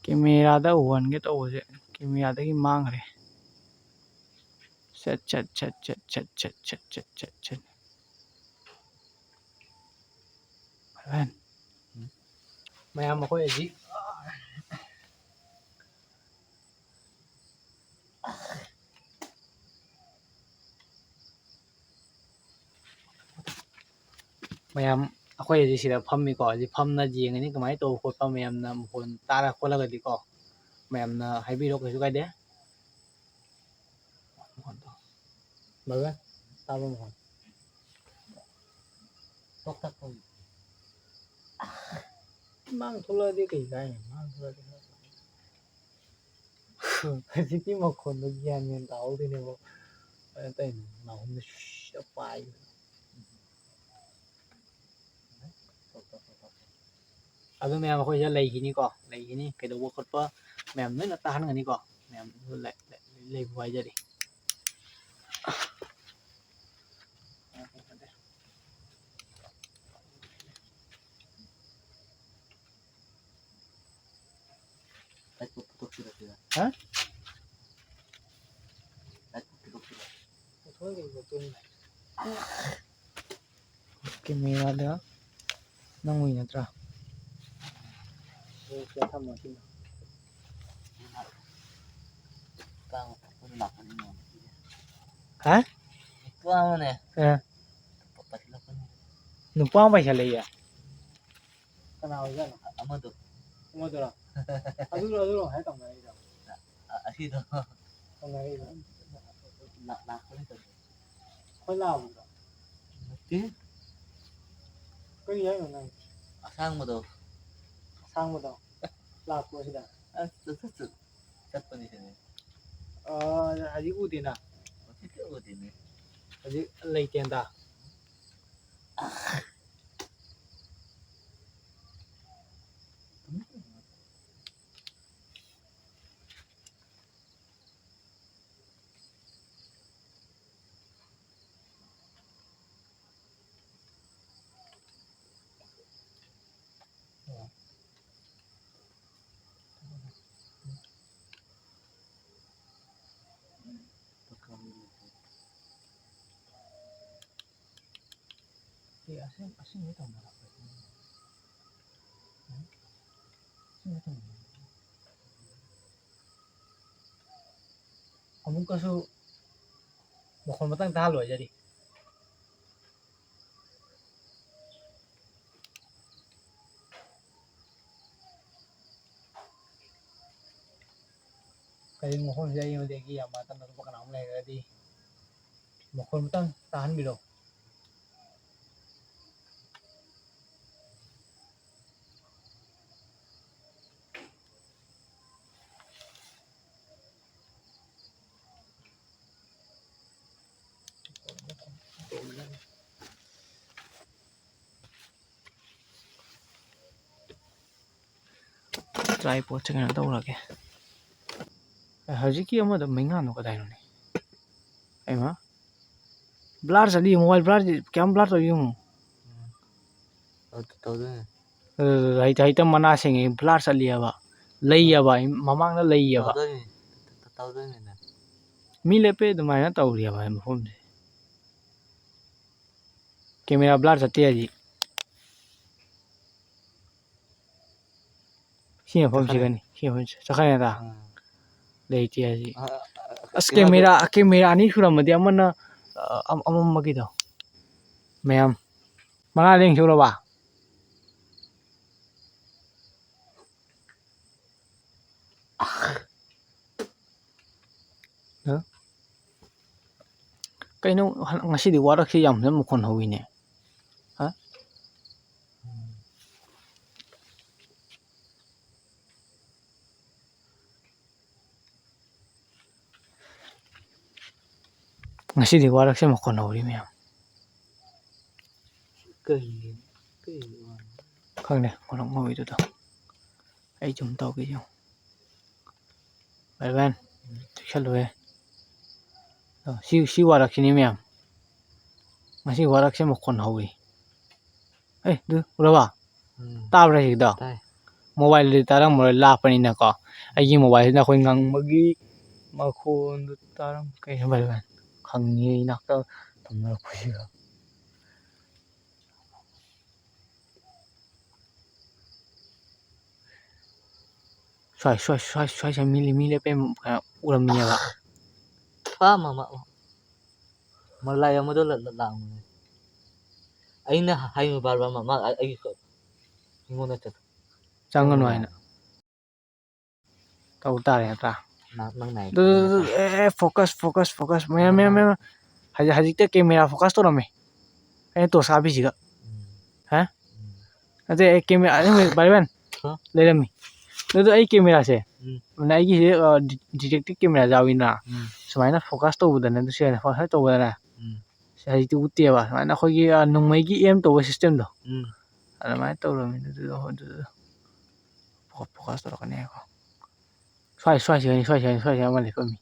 ꯀꯦꯃꯦꯔꯥꯗ ꯎꯍꯟꯒꯦ ꯇꯧꯕꯁꯦ ꯀꯦꯃꯦꯔꯥꯗꯒꯤ ꯃꯥꯡꯈ꯭ꯔꯦ꯫ ꯁꯠ, ꯁꯠ, ꯁꯠ, ꯁꯠ꯫ ꯃꯌꯥꯝ ꯑꯩꯈꯣꯏ ꯍꯧꯖꯤꯛ ꯃꯌꯥꯝ ꯑꯩꯈꯣꯏ ꯍꯧꯖꯤꯛ ꯁꯤꯗ ꯐꯝꯃꯤꯀꯣ, ꯍꯧꯖꯤꯛ ꯐꯝꯅ ꯌꯦꯡꯉꯅꯤ ꯀꯃꯥꯏꯅ ꯇꯧꯕ ꯈꯣꯠꯄ, ꯃꯌꯥꯝꯅ ꯃꯈꯣꯟ ꯇꯥꯔ ꯈꯣꯠꯂꯒꯗꯤꯀꯣ, ꯃꯌꯥꯝꯅ ꯍꯥꯏꯕꯤꯔꯣ, ꯀꯩꯁꯨ ꯀꯥꯏꯗꯦ꯫ ꯃꯈꯣꯟꯗꯣ꯫ ꯕ꯭ꯔꯗꯔ, ꯇꯥꯕ꯭ꯔꯣ ꯃꯈꯣꯟ? ꯇꯣꯛ ꯇꯥꯛ ꯇꯧ꯫ ꯃꯥꯡ ꯊꯣꯛꯂꯛꯑꯗꯤ ꯀꯩ ꯀꯥꯏ? ꯃꯥꯡ ꯊꯣꯛꯂꯛꯑꯗꯤ ꯈꯔ ꯐꯩ꯫ ꯍꯧꯖꯤꯛꯀꯤ ꯃꯈꯣꯟꯗꯣ ꯒ꯭ꯌꯥꯟ ꯃꯦꯟ ꯇꯥꯍꯧꯗꯦꯅꯦꯕꯣ꯫ ꯀꯃꯥꯏꯅ ꯇꯧꯔꯤꯅꯣ? ꯅꯥꯀꯣꯡꯗ ꯁꯨꯠ ꯄꯥꯏꯈꯤꯕ꯫ ꯑꯗꯨ ꯃꯌꯥꯝ ꯑꯩꯈꯣꯏꯁꯤꯗ ꯂꯩꯈꯤꯅꯤꯀꯣ, ꯂꯩꯈꯤꯅꯤ꯫ ꯀꯩꯗꯧꯕ ꯈꯣꯠꯄ ꯃꯌꯥꯝ ꯂꯣꯏꯅ ꯇꯥꯍꯟꯒꯅꯤꯀꯣ꯫ ꯃꯌꯥꯝ ꯂꯩ-, ꯂꯩ-, ꯂꯩꯕꯨ ꯍꯥꯏꯖꯔꯤ꯫ ꯍꯥ? ꯀꯦꯃꯦꯔꯥꯗ ꯅꯪ ꯎꯏ ꯅꯠꯇ꯭ꯔꯥ? ꯍꯥ? ꯅꯨꯄꯥ ꯑꯃꯅꯦ꯫ ꯑ꯫ ꯅꯨꯄꯥ ꯑꯃ ꯄꯥꯏꯁꯜꯂꯛꯏꯌꯦ꯫ ꯀꯅꯥ ꯑꯣꯏꯖꯥꯠꯅꯣ? ꯑꯃꯗꯣ꯫ ꯑꯃꯗꯨꯔꯣ? ꯑꯗꯨꯔꯣ, ꯑꯗꯨꯔꯣ ꯉꯁꯥꯏ ꯇꯧꯅꯔꯤꯗꯣ? ꯑ-, ꯑꯁꯤꯗꯣ꯫ ꯇꯧꯅꯔꯤꯗꯣ? ꯂꯥ-, ꯂꯥꯛꯄꯅꯤ ꯇꯧꯔꯤ꯫ ꯑꯩꯈꯣꯏ ꯂꯥꯛꯑꯕꯗꯣ? ꯅꯠꯇꯦ꯫ ꯀꯔꯤ ꯍꯥꯏꯅꯣ ꯅꯪ? ꯑꯁꯥꯡꯕꯗꯣ꯫ ꯑꯁꯥꯡꯕꯗꯣ? ꯂꯥꯛꯄ꯭ꯔꯣ ꯁꯤꯗ? ꯑꯁ, ꯆꯠ-, ꯆꯠ-, ꯆꯠ-, ꯆꯠꯄꯅꯤ ꯁꯤꯅꯦ꯫ ꯑ, ꯍꯧꯖꯤꯛ ꯎꯗꯦꯅ? ꯍꯧꯖꯤꯛꯇꯤ ꯎꯗꯦꯅꯦ꯫ ꯍꯧꯖꯤꯛ ꯂꯩꯇꯦꯟꯗ? ꯑꯦ, ꯑꯁꯦꯡ-, ꯑꯁꯦꯡꯕꯩ ꯇꯧꯅꯔꯛꯄ꯭ꯔꯥ? ꯎꯝ? ꯑꯁꯦꯡꯕꯩ ꯇꯧꯅꯔꯛꯄ꯭ꯔꯥ? ꯑꯃꯨꯛꯀꯁꯨ ꯃꯈꯣꯟ ꯃꯇꯪ ꯇꯥꯍꯜꯂꯣ ꯍꯥꯏꯖꯔꯤ꯫ ꯀꯔꯤ ꯃꯈꯣꯟꯁꯤꯗ ꯑꯩꯉꯣꯟꯗꯒꯤ ꯌꯥꯝ ꯃꯇꯝ ꯑꯇꯣꯞꯄ ꯀꯅꯥꯃꯨꯛ ꯂꯩꯔꯒꯗꯤ ꯃꯈꯣꯟ ꯑꯃꯇꯪ ꯇꯥꯍꯟꯕꯤꯔꯣ꯫ Tripodꯁꯦ ꯀꯩꯅꯣ ꯇꯧꯔꯒꯦ꯫ ꯑꯦ, ꯍꯧꯖꯤꯛꯀꯤ ꯑꯃꯗꯣ ꯃꯩꯉꯥꯟꯗꯣ ꯀꯗꯥꯏꯅꯣꯅꯦ? ꯑꯩꯃ, blur ꯆꯠꯂꯤ, mobile blur ꯀꯌꯥꯝ blur ꯇꯧꯔꯤ ꯌꯦꯡꯉꯨ꯫ ꯎꯝ꯫ ꯑꯗꯨ ꯇꯧꯗꯣꯏꯅꯦ꯫ ꯑꯗꯨ ꯍꯩꯇ ꯍꯩꯇ ꯃꯅꯥ ꯁꯦꯡꯉꯦ, blur ꯆꯠꯂꯤ ꯍꯥꯏꯕ꯫ ꯂꯩꯌꯦꯕ, ꯃꯃꯥꯡꯗ ꯂꯩꯌꯦꯕ꯫ ꯇꯧꯗꯣꯏꯅꯤ꯫ ꯇꯧꯗꯣꯏꯅꯤꯅꯦ꯫ ꯃꯤ ꯂꯦꯞꯄꯦ ꯑꯗꯨꯃꯥꯏꯅ ꯇꯧꯔꯤꯑꯕ ꯃꯐꯝꯁꯦ꯫ ꯀꯦꯃꯦꯔꯥ ꯕ꯭ꯂꯥꯔ ꯆꯠꯇꯦ ꯍꯥꯏꯗꯤ꯫ ꯁꯤ ꯃꯐꯝꯁꯤꯒꯅꯤ꯫ ꯁꯤ ꯃꯐꯝꯁꯤ ꯆꯠꯈ꯭ꯔꯦ ꯅꯠꯇ꯭ꯔꯥ? ꯑꯥ꯫ ꯂꯩꯇꯦ ꯍꯥꯏꯗꯤ꯫ ꯑꯥ, ꯑꯁ, ꯀꯩꯅꯣꯗꯣ ꯀꯦꯃꯦꯔꯥ, ꯀꯦꯃꯦꯔꯥ ꯑꯅꯤ ꯁꯨꯔꯝꯃꯗꯤ ꯑꯃꯅ, ꯑ, ꯑꯃ-, ꯑꯃꯝꯕꯒꯤꯗꯣ꯫ ꯃꯌꯥꯝ꯫ ꯃꯉꯥ ꯂꯦꯡ ꯁꯨꯔꯕ? ꯍꯥ? ꯀꯩꯅꯣ ꯍ-, ꯉꯁꯤꯗꯤ ꯋꯥꯔꯛꯁꯤ ꯌꯥꯝ ꯐꯖꯅ ꯃꯈꯣꯟ ꯍꯧꯋꯤꯅꯦ꯫ ꯍꯥ? ꯉꯁꯤꯗꯤ ꯋꯥꯔꯛꯁꯦ ꯃꯈꯣꯟ ꯍꯧꯔꯤ ꯃꯌꯥꯝ꯫ ꯀꯩꯒꯤ? ꯀꯩꯒꯤ ꯋꯥꯔꯛ? ꯈꯪꯗꯦ, ꯋꯥꯔꯛ ꯃꯧꯏꯗꯨꯗꯣ꯫ ꯑꯩ ꯁꯨꯝ ꯇꯧꯒꯦ ꯌꯦꯡꯉꯨ꯫ ꯚꯥꯏ ꯚꯥꯏ, ꯆꯦꯛꯁꯜꯂꯨꯍꯦ꯫ ꯑ, ꯁꯤ, ꯁꯤ ꯋꯥꯔꯛꯁꯤꯅꯤ ꯃꯌꯥꯝ꯫ ꯉꯁꯤ ꯋꯥꯔꯛꯁꯦ ꯃꯈꯣꯟ ꯍꯧꯋꯤ꯫ ꯑꯦ, ꯑꯗꯨ ꯎꯔꯕ? ꯎꯝ꯫ ꯇꯥꯕ꯭ꯔꯥ ꯁꯤꯗꯣ? ꯇꯥꯏ꯫ ꯃꯣꯕꯥꯏꯜꯗꯗꯤ ꯇꯥꯔꯝꯃꯔꯣꯏ, ꯂꯥꯞꯄꯅꯤꯅꯀꯣ꯫ ꯑꯩꯒꯤ ꯃꯣꯕꯥꯏꯜꯁꯤꯅ ꯑꯩꯈꯣꯏ ꯉꯪꯕꯒꯤ ꯃꯈꯣꯟꯗꯨ ꯇꯥꯔꯝ-, ꯀꯩꯅꯣ ꯚꯥꯏ, ꯚꯥꯏ? ꯈꯪꯉꯤ, ꯏꯅꯥꯛꯇ ꯊꯝꯅꯔꯛꯄꯁꯤꯒ꯫ ꯁ꯭ꯋꯥꯏ, ꯁ꯭ꯋꯥꯏ, ꯁ꯭ꯋꯥꯏ, ꯁ꯭ꯋꯥꯏ, ꯁ꯭ꯋꯥꯏ ꯃꯤ, ꯃꯤ ꯂꯦꯞꯄꯦ, ꯀꯩꯅꯣ ꯎꯔꯝꯃꯤꯅꯦꯕ꯫ ꯑꯥ, ꯃ-, ꯃ-, ꯃ-, ꯃꯂꯥꯏ ꯑꯃꯗꯣ ꯂ-, ꯂ-, ꯂꯥꯛꯑꯝꯕꯅꯦ꯫ ꯑꯩꯅ ꯍꯥꯏꯕ ꯕꯥꯔ ꯕꯥꯔ ꯃ-, ꯃꯥ ꯑꯩ-, ꯑꯩꯒꯤ ꯈ-, ꯑꯩꯉꯣꯟꯗ ꯆꯠ-, ꯆꯪꯒꯅꯨ ꯆꯪꯒꯅꯨ ꯍꯥꯏꯅ꯫ ꯍꯥꯏꯅ꯫ ꯇꯧ ꯇꯥꯔꯦ ꯅꯠꯇ꯭ꯔꯥ? ꯅꯪ, ꯅꯪ ꯅꯥꯏ ꯑꯗꯨ, ꯈꯪꯉꯦ ꯅꯠꯇ꯭ꯔꯥ? ꯑꯦ, ꯑꯦ, focus, focus, focus꯫ ꯃꯌꯥꯝ, ꯃꯌꯥꯝ, ꯃꯌꯥꯝ꯫ ꯍꯧꯖꯤꯛ, ꯍꯧꯖꯤꯛꯇ camera focus ꯇꯧꯔꯝꯃꯦ꯫ ꯑꯩꯅ torch ꯍꯥꯞꯄꯤꯁꯤꯒ꯫ ꯎꯝ꯫ ꯍꯥ? ꯎꯝ꯫ ꯅꯠꯇꯦ, ꯑꯩ camera, ꯑꯁꯦꯡꯕꯩ, ꯚꯥꯏ, ꯚꯥꯏ, ꯍꯥ? ꯂꯩꯔꯝꯃꯤ꯫ ꯑꯗꯨ ꯑꯩ cameraꯁꯦ, ꯎꯝ꯫ ꯑꯗꯨꯅ ꯑꯩꯒꯤꯁꯦ, ꯑ, ꯗꯤ-, detective camera ꯌꯥꯎꯋꯤꯅ, ꯎꯝ꯫ ꯁꯨꯃꯥꯏꯅ focus ꯇꯧꯕꯗꯅꯦ, ꯑꯗꯨ ꯁꯦꯡꯅ focus ꯇꯧꯕꯗꯅꯦ, ꯎꯝ꯫ ꯁꯤ ꯍꯧꯖꯤꯛꯇꯤ ꯎꯠꯇꯦꯕ꯫ ꯁꯨꯃꯥꯏꯅ ꯑꯩꯈꯣꯏꯒꯤ, ꯑ, ꯅꯣꯡꯃꯩꯒꯤ aim ꯇꯧꯕ systemꯗꯣ, ꯎꯝ꯫ ꯑꯗꯨꯃꯥꯏꯅ ꯇꯧꯔꯕꯅꯤꯅ ꯑꯗꯨꯗꯣ, ꯑꯗꯨꯗꯣ fo-, focus ꯇꯧꯔꯛꯀꯅꯤ ꯉꯥꯏꯈꯣ꯫ ꯁ꯭ꯋꯥꯏ, ꯁ꯭ꯋꯥꯏꯁꯤꯒꯅꯤ, ꯁ꯭ꯋꯥꯏꯁꯤꯒꯅꯤ, ꯁ꯭ꯋꯥꯏꯁꯤꯒ ꯑꯃ ꯂꯦꯞꯄꯝꯃꯤ꯫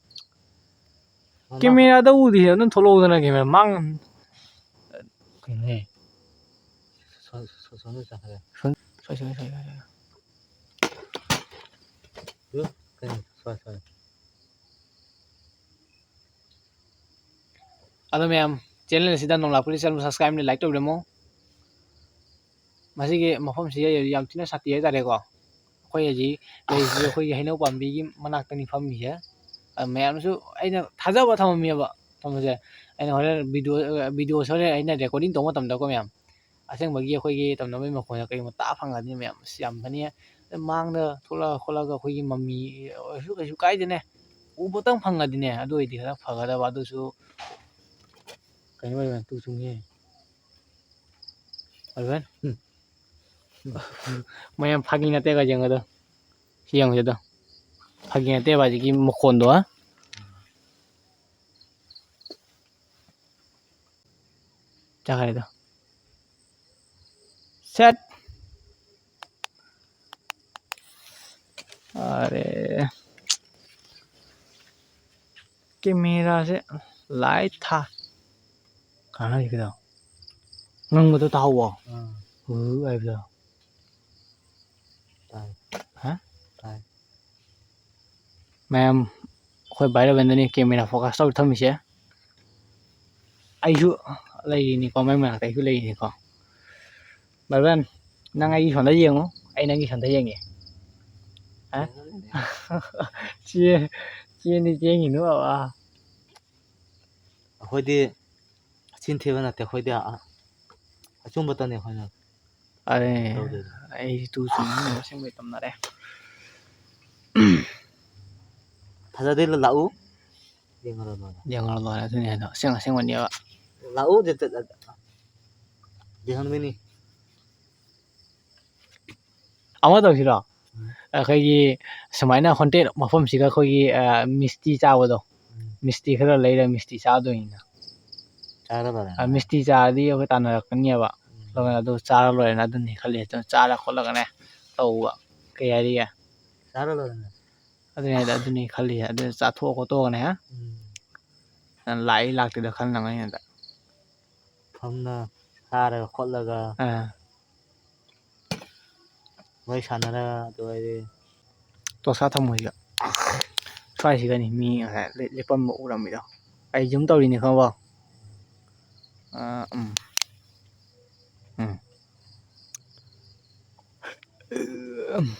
ꯃꯃꯥ-, cameraꯗ ꯎꯗꯤꯌꯦ, ꯑꯗꯨꯝ ꯊꯣꯛꯂꯛꯎꯗꯅ camera ꯃꯥꯡ-, ꯀꯩꯅꯣꯍꯦ? ꯁꯣ-, ꯁꯣ-, ꯁꯣꯝꯗ ꯆꯠꯈ꯭ꯔꯦ꯫ ꯁꯣꯝ-, ꯁ꯭ꯋꯥꯏ, ꯁ꯭ꯋꯥꯏ, ꯁ꯭ꯋꯥꯏ, ꯁ꯭ꯋꯥꯏ, ꯁ꯭ꯋꯥꯏ꯫ ꯀꯩꯅꯣ? Sorry, sorry. ꯑꯗꯣ ꯃꯌꯥꯝ, channel ꯑꯁꯤꯗ ꯅꯣꯡꯂꯥꯛꯄꯨꯗꯤ channel subscribe ꯑꯃꯗꯤ like ꯇꯧꯕꯤꯔꯝꯃꯣ꯫ ꯃꯁꯤꯒꯤ ꯃꯐꯝꯁꯤ ꯌꯥꯝ ꯊꯤꯅ ꯁꯥꯊꯤ ꯍꯥꯏꯇꯥꯔꯦꯀꯣ꯫ ꯑꯩꯈꯣꯏ ꯍꯧꯖꯤꯛ ꯂꯩꯔꯤꯁꯤ ꯑꯩꯈꯣꯏꯒꯤ ꯍꯩꯅꯧ ꯄꯥꯝꯕꯤꯒꯤ ꯃꯅꯥꯛꯇꯅꯤ ꯐꯝꯃꯤꯁꯦ꯫ ꯑ, ꯃꯌꯥꯝꯅꯁꯨ ꯑꯩꯅ ꯊꯥꯖꯕ ꯊꯝꯃꯝꯃꯦꯕ ꯊꯝꯕꯁꯦ꯫ ꯑꯩꯅ ꯍꯣꯔꯦꯟ video, videoꯁꯦ ꯍꯣꯔꯦꯟ ꯑꯩꯅ recording ꯇꯧꯕ ꯃꯇꯝꯗꯀꯣ ꯃꯌꯥꯝ, ꯑꯁꯦꯡꯕꯒꯤ ꯑꯩꯈꯣꯏꯒꯤ ꯇꯝꯅꯕꯒꯤ ꯃꯈꯣꯟꯁꯦ ꯀꯩꯒꯨꯝꯕ ꯇꯥ ꯐꯪꯉꯗꯤ ꯃꯌꯥꯝ ꯑꯁ ꯌꯥꯝ ꯐꯅꯤ꯫ ꯃꯥꯡꯗ ꯊꯣꯛꯂꯛꯑ ꯈꯣꯠꯂꯒ ꯑꯩꯈꯣꯏꯒꯤ ꯃꯃꯤ ꯑꯣꯏꯔꯁꯨ ꯀꯩꯁꯨ ꯀꯥꯏꯗꯦꯅꯦ꯫ ꯎꯕꯇꯪ ꯐꯪꯉꯗꯤꯅꯦ, ꯑꯗꯨ ꯑꯣꯏꯔꯗꯤ ꯈꯔ ꯐꯒꯗꯕ꯫ ꯑꯗꯨꯁꯨ ꯀꯩꯅꯣ ꯑꯣꯏꯕ ꯇꯨ ꯆꯨꯡꯉꯦ꯫ ꯑꯣꯏꯕ? ꯎꯝ꯫ ꯃꯌꯥꯝ ꯐꯥꯒꯤ ꯅꯠꯇꯦꯒ ꯌꯦꯡꯉꯗꯣ꯫ ꯁꯤ ꯌꯦꯡꯉꯨꯁꯦ ꯑꯗꯣ꯫ ꯐꯥꯒꯤ ꯅꯠꯇꯦꯕ ꯍꯧꯖꯤꯛꯀꯤ ꯃꯈꯣꯟꯗꯣ, ꯍꯥ? ꯆꯠꯈ꯭ꯔꯦꯗꯣ꯫ ꯁꯠ! ꯑꯔꯦ꯫ Cameraꯁꯦ light ꯊꯥ-, ꯀꯥꯟꯅꯔꯤꯒꯤꯗꯣ꯫ ꯉꯪꯕꯗꯣ ꯇꯥꯍꯧꯋꯣ꯫ ꯑꯥ꯫ ꯎ ꯍꯥꯏꯕꯗꯣ꯫ ꯇꯥꯏ꯫ ꯍꯥ? ꯇꯥꯏ꯫ ꯃꯌꯥꯝ, ꯑꯩꯈꯣꯏ ꯚꯥꯏ ꯔꯕꯤꯟꯗ꯭ꯔꯅꯤ camera focus ꯇꯧꯔ ꯊꯝꯃꯤꯁꯦ꯫ ꯑꯩꯁꯨ ꯂꯩꯔꯤꯅꯤꯀꯣ, ꯃꯩ ꯃꯅꯥꯛꯇ ꯑꯩꯁꯨ ꯂꯩꯔꯤꯅꯤꯀꯣ꯫ ꯕꯥꯔꯕꯟ, ꯅꯪ ꯑꯩꯒꯤ ꯁꯣꯝꯗ ꯌꯦꯡꯉꯨ, ꯑꯩ ꯅꯪꯒꯤ ꯁꯣꯝꯗ ꯌꯦꯡꯒꯦ꯫ ꯍꯥ? ꯆꯦ-, ꯆꯦꯟꯗꯤ ꯆꯦꯟꯈꯤꯅꯨ ꯕꯕꯥ꯫ ꯑꯩꯈꯣꯏꯗꯤ ꯆꯤꯟ ꯊꯤꯕ ꯅꯠꯇꯦ, ꯑꯩꯈꯣꯏꯗꯤ ꯑ-, ꯑꯆꯨꯝꯕꯇꯅꯤ ꯑꯩꯈꯣꯏꯅ ꯑꯔꯦ, ꯇꯧꯗꯣꯏꯁꯦ꯫ ꯑꯩ ꯇꯨ ꯆꯨꯝꯃꯤ ꯑꯁꯦꯡꯕꯩ ꯇꯝꯅꯔꯦ꯫ ꯊꯥꯖꯗꯦ, ꯂꯥꯛꯎ꯫ ꯌꯦꯡꯉꯔꯣ ꯂꯣꯏꯔꯦ꯫ ꯌꯦꯡꯉꯔꯣ ꯂꯣꯏꯔꯦ, ꯑꯗꯨꯅꯤ ꯍꯥꯏꯗꯣ꯫ ꯑꯁꯦꯡ ꯑꯁꯦꯡꯕꯅꯦꯕ꯫ ꯂꯥꯛꯎ, ꯖ-, ꯖ-, ꯖ-, ꯌꯦꯡꯍꯟꯗꯣꯏꯅꯤ꯫ ꯑꯃ ꯇꯧꯁꯤꯔꯣ? ꯎꯝ꯫ ꯑꯩꯈꯣꯏꯒꯤ ꯁꯨꯃꯥꯏꯅ haunted ꯃꯐꯝꯁꯤꯒ ꯑꯩꯈꯣꯏꯒꯤ, ꯑ, ꯃꯤꯁꯇꯤ ꯆꯥꯕꯗꯣ꯫ ꯎꯝ꯫ ꯃꯤꯁꯇꯤ ꯈꯔ ꯂꯩꯔ ꯃꯤꯁꯇꯤ ꯆꯥꯗꯣꯏꯅꯤꯅ꯫ ꯆꯥꯔ ꯂꯣꯏꯔꯦ꯫ ꯑ, ꯃꯤꯁꯇꯤ ꯆꯥꯔꯗꯤ ꯑꯩꯈꯣꯏ ꯇꯥꯟꯅꯔꯛꯀꯅꯤꯕ꯫ ꯎꯝ꯫ ꯑꯗꯨ ꯆꯥꯔ ꯂꯣꯏꯔꯦꯅ ꯑꯗꯨꯅꯤ ꯈꯜꯂꯤ꯫ ꯑꯗꯨ ꯆꯥꯔ ꯈꯣꯠꯂꯒꯅꯦ ꯇꯧꯕ꯫ ꯀꯩ ꯍꯥꯏꯔꯤꯒꯦ? ꯆꯥꯔ ꯂꯣꯏꯔꯦꯅꯦ꯫ ꯑꯗꯨꯅꯤ ꯍꯥꯏꯗꯤ ꯑꯗꯨꯅꯤ ꯈꯜꯂꯤ꯫ ꯑꯗꯨ ꯆꯥꯊꯣꯛꯑ ꯈꯣꯠꯇꯣꯛꯑꯒꯅꯦ, ꯍꯥ? ꯎꯝ꯫ ꯅꯪ ꯂꯥꯛꯏ ꯂꯥꯛꯇꯦꯗ ꯈꯜꯂꯝꯒꯅꯤ ꯑꯗ꯫ ꯐꯝꯅ ꯆꯥꯔꯒ ꯈꯣꯠꯂꯒ ꯑꯥ꯫ ꯋꯥꯔꯤ ꯁꯥꯟꯅꯔꯒ ꯑꯗꯨ ꯑꯣꯏꯔꯗꯤ ꯄꯣꯁꯥ ꯊꯝꯃꯣꯏꯁꯤꯒ꯫ ꯁ꯭ꯋꯥꯏꯁꯤꯒꯅꯤ ꯃꯤ ꯉꯁꯥꯏ ꯂꯦ-, ꯂꯦꯞꯄꯝꯕ ꯎꯔꯝꯃꯤꯗꯣ꯫ ꯑꯩ ꯖꯨꯝ ꯇꯧꯔꯤꯅꯤ ꯈꯪꯉꯕꯣ? ꯑꯥ, ꯎꯝ꯫ ꯎꯝ꯫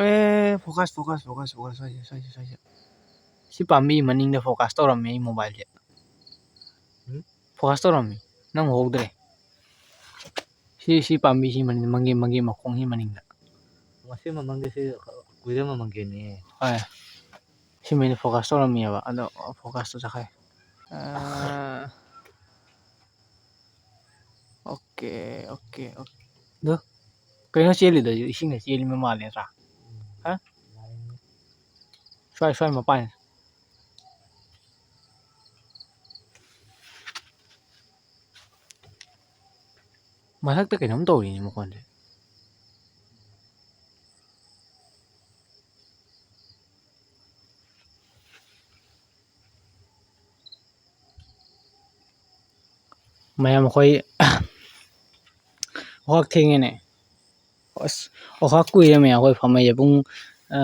ꯑꯦ, focus, focus, focus, focus, ꯁ꯭ꯋꯥꯏꯁꯦ, ꯁ꯭ꯋꯥꯏꯁꯦ, ꯁ꯭ꯋꯥꯏꯁꯦ꯫ ꯁꯤ ꯄꯥꯝꯕꯤ ꯃꯅꯤꯡꯗ focus ꯇꯧꯔꯝꯃꯦ ꯑꯩ ꯃꯣꯕꯥꯏꯜꯁꯦ꯫ ꯎꯝ? Focus ꯇꯧꯔꯝꯃꯤ, ꯅꯪ ꯎꯍꯧꯗ꯭ꯔꯦ꯫ ꯁꯤ, ꯁꯤ ꯄꯥꯝꯕꯤꯁꯤ ꯃꯅꯤꯡ, ꯃꯪꯒꯦ, ꯃꯪꯒꯦ ꯃꯈꯣꯡꯁꯤ ꯃꯅꯤꯡꯗ꯫ ꯃꯁꯤ ꯃꯃꯥꯡꯗ ꯁꯤ ꯀꯨꯏꯔꯦ ꯃꯃꯥꯡꯒꯤꯅꯦ꯫ ꯍꯣꯏ꯫ ꯁꯤ ꯃꯩꯅ focus ꯇꯧꯔꯝꯃꯤꯑꯕ, ꯑꯗꯣ focus ꯇꯣ ꯆꯠꯈ꯭ꯔꯦ꯫ ꯑꯥ, OK, OK, OK꯫ ꯑꯗꯨ ꯀꯩꯅꯣ ꯆꯦꯜꯂꯤꯗꯣ? ꯏꯁꯤꯡꯗ ꯆꯦꯜꯂꯤ ꯃꯥꯜꯂꯦ ꯅꯠꯇ꯭ꯔꯥ? ꯍꯥ? ꯁ꯭ꯋꯥꯏ, ꯁ꯭ꯋꯥꯏ ꯃꯄꯥꯟ꯫ ꯃꯊꯛꯇ ꯀꯩꯅꯣꯝ ꯇꯧꯔꯤꯅꯦ ꯃꯈꯣꯟꯁꯦ꯫ ꯃꯌꯥꯝ ꯑꯩꯈꯣꯏ ꯑꯣꯈꯥꯛ ꯊꯦꯡꯉꯦꯅꯦ꯫ ꯑꯁ, ꯑꯣꯈꯥꯛ ꯀꯨꯏꯔꯦ ꯃꯌꯥꯝ ꯑꯩꯈꯣꯏ ꯐꯝꯃꯩꯁꯦ꯫ ꯄꯨꯡ, ꯑ,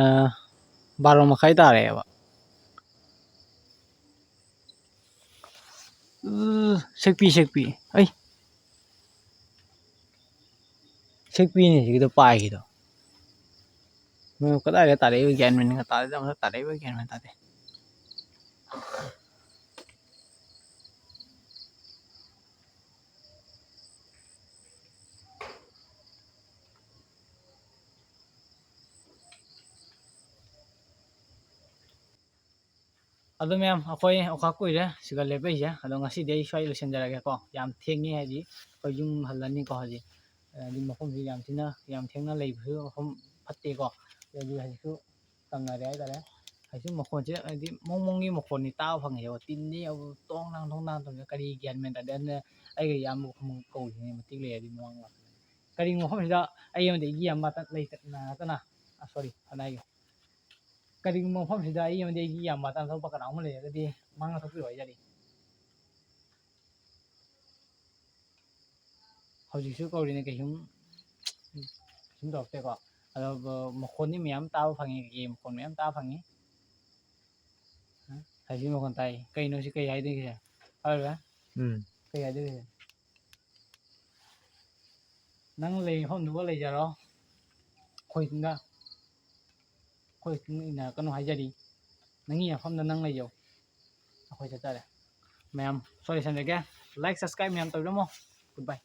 ꯕꯥꯔꯣ ꯃꯈꯥꯏ ꯇꯥꯔꯛꯑꯦꯕ꯫ ꯎ, ꯁꯦꯛꯄꯤ, ꯁꯦꯛꯄꯤ꯫ ꯑꯩ꯫ ꯁꯦꯛꯄꯤꯅꯤ ꯁꯤꯒꯤꯗꯣ ꯄꯥꯏꯈꯤꯗꯣ꯫ ꯃꯣꯏ ꯀꯗꯥꯏꯗ ꯇꯥꯔꯛꯏꯕ ꯒ꯭ꯌꯥꯟ ꯃꯦꯟꯒ ꯇꯥꯗꯦ, ꯑꯃꯨꯛ ꯇꯥꯔꯛꯏꯕ ꯒ꯭ꯌꯥꯟ ꯃꯦꯟ ꯇꯥꯗꯦ꯫ ꯑꯗꯣ ꯃꯌꯥꯝ, ꯑꯩꯈꯣꯏ ꯑꯣꯈꯥꯛ ꯀꯨꯏꯔꯦ ꯁꯤꯒ ꯂꯦꯞꯄꯛꯏꯁꯦ꯫ ꯑꯗꯣ ꯉꯁꯤꯗꯤ ꯑꯩ ꯁ꯭ꯋꯥꯏ ꯂꯣꯏꯁꯤꯟꯖꯔꯒꯦꯀꯣ꯫ ꯌꯥꯝ ꯊꯦꯡꯉꯦ, ꯍꯥꯏꯗꯤ ꯑꯩꯈꯣꯏ ꯌꯨꯝ ꯍꯜꯂꯅꯤꯀꯣ꯫ ꯍꯧꯖꯤꯛ, ꯍꯥꯏꯗꯤ ꯃꯐꯝꯁꯤ ꯌꯥꯝ ꯊꯤꯅ, ꯌꯥꯝ ꯊꯦꯡꯅ ꯂꯩꯕꯁꯨ ꯃꯐꯝ ꯐꯠꯇꯦꯀꯣ꯫ ꯑꯗꯨꯗꯤ ꯍꯧꯖꯤꯛꯁꯨ ꯇꯝꯅꯔꯦ ꯍꯥꯏꯇꯥꯔꯦ꯫ ꯍꯧꯖꯤꯛꯁꯨ ꯃꯈꯣꯟꯁꯦ ꯍꯥꯏꯗꯤ ꯃꯣꯡ ꯃꯣꯡꯒꯤ ꯃꯈꯣꯟꯅꯤ ꯇꯥꯕ ꯐꯪꯉꯦꯕ꯫ ꯇꯤꯟꯗꯤ ꯇꯣꯡ ꯅꯥꯡ ꯊꯣꯡ ꯅꯥꯡ ꯇꯧꯔꯤꯁꯦ ꯀꯔꯤ ꯒ꯭ꯌꯥꯟ ꯃꯦꯟ ꯇꯥꯗꯦ꯫ ꯑꯗꯨꯅ ꯑꯩꯒ ꯏꯌꯥꯝꯕ ꯈꯨꯃꯟ ꯀꯧꯔꯤꯁꯤꯅꯦ ꯃꯇꯦꯛ ꯂꯩꯔꯗꯤ ꯃꯃꯥꯡ ꯂꯥꯛꯄꯗ꯫ ꯀꯔꯤꯒꯨꯝꯕ ꯃꯐꯝꯁꯤꯗ ꯑꯩ ꯑꯃꯗꯤ ꯑꯩꯒꯤ ꯏꯌꯥꯝꯕ ꯅꯠꯇꯅ, ꯁꯣꯔꯤ, ꯐꯅ ꯍꯥꯏꯒꯦ, ꯀꯔꯤꯒꯨꯝꯕ ꯃꯐꯝꯁꯤꯗ ꯑꯩ ꯑꯃꯗꯤ ꯑꯩꯒꯤ ꯏꯌꯥꯝꯕ ꯇꯥꯟꯊꯣꯛꯄ ꯀꯅꯥꯒꯨꯝꯕ ꯂꯩꯔꯒꯗꯤ ꯃꯥꯡꯅ ꯊꯣꯛꯄꯤꯔꯣ ꯍꯥꯏꯖꯔꯤ꯫ ꯍꯧꯖꯤꯛꯁꯨ ꯀꯧꯔꯤꯅꯦ, ꯀꯩꯁꯨꯝ ꯀꯩꯁꯨꯝ ꯇꯧꯔꯛꯇꯦꯀꯣ꯫ ꯑꯗꯣ ꯃꯈꯣꯟꯗꯤ ꯃꯌꯥꯝ ꯇꯥꯕ ꯐꯪꯉꯤ, ꯀꯩꯀꯩ ꯃꯈꯣꯟ ꯃꯌꯥꯝ ꯇꯥꯕ ꯐꯪꯉꯤ꯫ ꯍꯥꯏꯁꯤ ꯃꯈꯣꯟ ꯇꯥꯏ꯫ ꯀꯩꯅꯣ ꯁꯤ ꯀꯩ ꯍꯥꯏꯗꯣꯏꯒꯦ? ꯍꯥꯏꯔꯣꯏ꯫ ꯎꯝ꯫ ꯀꯩ ꯍꯥꯏꯗꯣꯏꯒꯦ? ꯅꯪ ꯂꯩ ꯃꯐꯝꯗꯨꯒ ꯂꯩꯖꯔꯣ꯫ ꯑꯩꯈꯣꯏ ꯁꯤꯗ ꯑꯩꯈꯣꯏ ꯁꯤꯗ ꯏꯟꯅꯔꯛꯀꯅꯨ ꯍꯥꯏꯖꯔꯤ꯫ ꯅꯪꯒꯤ ꯃꯐꯝꯗ ꯅꯪ ꯂꯩꯖꯧ꯫ ꯑꯩꯈꯣꯏ ꯆꯠꯆꯔꯦ꯫ ꯃꯌꯥꯝ ꯁꯣꯔꯤ ꯁꯟꯖꯒꯦ꯫ Like, subscribe ꯃꯌꯥꯝ ꯇꯧꯕꯤꯔꯝꯃꯣ꯫ Goodbye꯫